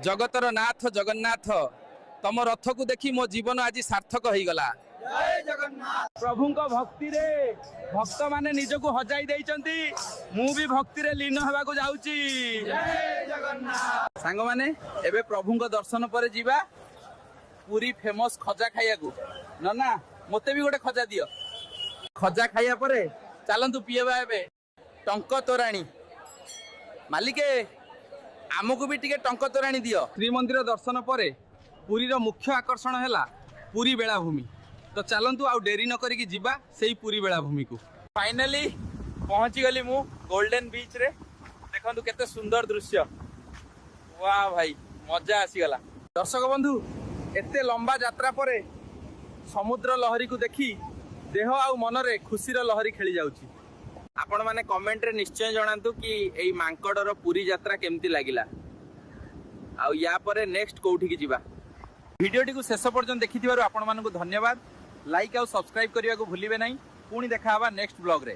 ଜଗତର ନାଥ ଜଗନ୍ନାଥ, ତମ ରଥକୁ ଦେଖି ମୋ ଜୀବନ ଆଜି ସାର୍ଥକ ହେଇଗଲା। ପ୍ରଭୁଙ୍କ ଭକ୍ତିରେ ଭକ୍ତମାନେ ନିଜକୁ ହଜାଇ ଦେଇଛନ୍ତି। ମୁଁ ବି ଭକ୍ତିରେ ଲୀନ ହେବାକୁ ଯାଉଛି। ସାଙ୍ଗମାନେ, ଏବେ ପ୍ରଭୁଙ୍କ ଦର୍ଶନ ପରେ ଯିବା ପୁରୀ ଫେମସ ଖଜା ଖାଇବାକୁ। ନନା, ମତେ ବି ଗୋଟେ ଖଜା ଦିଅ। ଖଜା ଖାଇବା ପରେ ଚାଲନ୍ତୁ ପିଇବା ଏବେ ଟଙ୍କ ତୋରାଣୀ। ମାଲିକେ, ଆମକୁ ବି ଟିକେ ଟଙ୍କ ତୋରାଣୀ ଦିଅ। ଶ୍ରୀମନ୍ଦିର ଦର୍ଶନ ପରେ ପୁରୀର ମୁଖ୍ୟ ଆକର୍ଷଣ ହେଲା ପୁରୀ ବେଳାଭୂମି। ତ ଚାଲନ୍ତୁ, ଆଉ ଡେରି ନ କରିକି ଯିବା ସେଇ ପୁରୀ ବେଳାଭୂମିକୁ। ଫାଇନାଲି ପହଞ୍ଚିଗଲି ମୁଁ ଗୋଲ୍ଡେନ ବିଚ୍ ରେ। ଦେଖନ୍ତୁ କେତେ ସୁନ୍ଦର ଦୃଶ୍ୟ। ୱା ଭାଇ, ମଜା ଆସିଗଲା। ଦର୍ଶକ ବନ୍ଧୁ, ଏତେ ଲମ୍ବା ଯାତ୍ରା ପରେ ସମୁଦ୍ର ଲହରୀକୁ ଦେଖି ଦେହ ଆଉ ମନରେ ଖୁସିର ଲହରୀ ଖେଳି ଯାଉଛି। ଆପଣମାନେ କମେଣ୍ଟରେ ନିଶ୍ଚୟ ଜଣାନ୍ତୁ କି ଏଇ ମାଙ୍କଡର ପୁରୀ ଯାତ୍ରା କେମିତି ଲାଗିଲା ଆଉ ୟା ପରେ ନେକ୍ସଟ କୋଉଠିକି ଯିବା। ଭିଡ଼ିଓଟିକୁ ଶେଷ ପର୍ଯ୍ୟନ୍ତ ଦେଖିଥିବାରୁ ଆପଣମାନଙ୍କୁ ଧନ୍ୟବାଦ। ଲାଇକ୍ ଆଉ ସବସ୍କ୍ରାଇବ କରିବାକୁ ଭୁଲିବେ ନାହିଁ। ପୁଣି ଦେଖା ହେବା ନେକ୍ସଟ ବ୍ଲଗରେ।